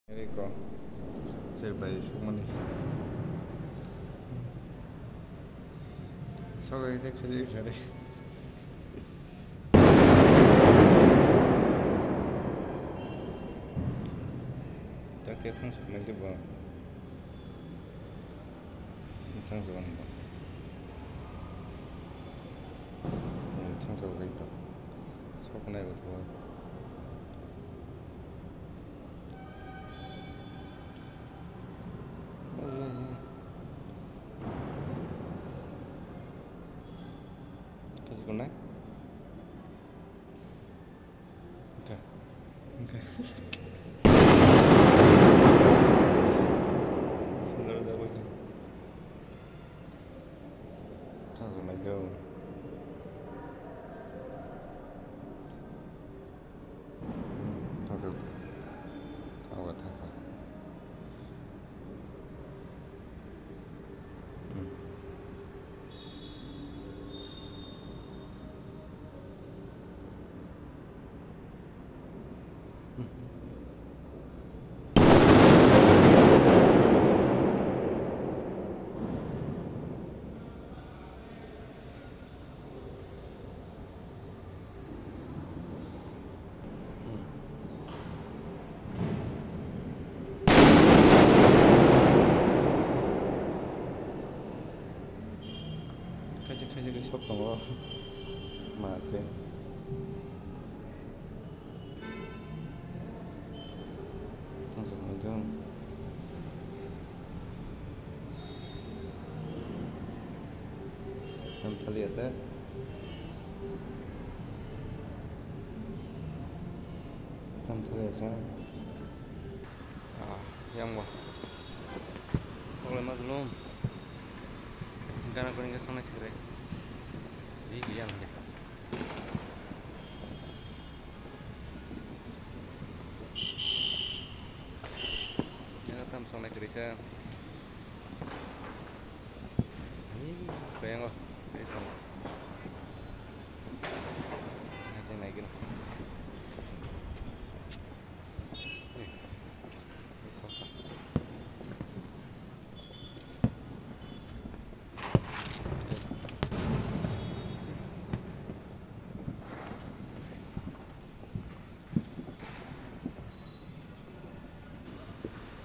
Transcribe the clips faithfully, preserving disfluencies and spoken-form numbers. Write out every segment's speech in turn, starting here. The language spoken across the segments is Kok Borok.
Riko. Ser bai sukmani. Sogai se khaji khare. Tate thang sukmani bo. Thang sukmani bo. Eh, thang sukmani bo. Soknai bo thang. Kasi kunai? Oke. Oke. Sebenarnya apa sih? Thang sukmani bo. Hmm, thang sukmani. Thang sukmani. Hmm. Kaisa kaisa khe sok tongo. Ma se. Tang sok mai tong. Tam thali ase. Tam thali ase. Ah, yang ba. Oleh mas lum. Gana kuning ke sana sekre. Di dia lagi. Yang tam sana kerja. Ini bayang oh. Ini tam. Masih naik ini.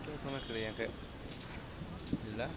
Kau kena kiri yang kayak gila.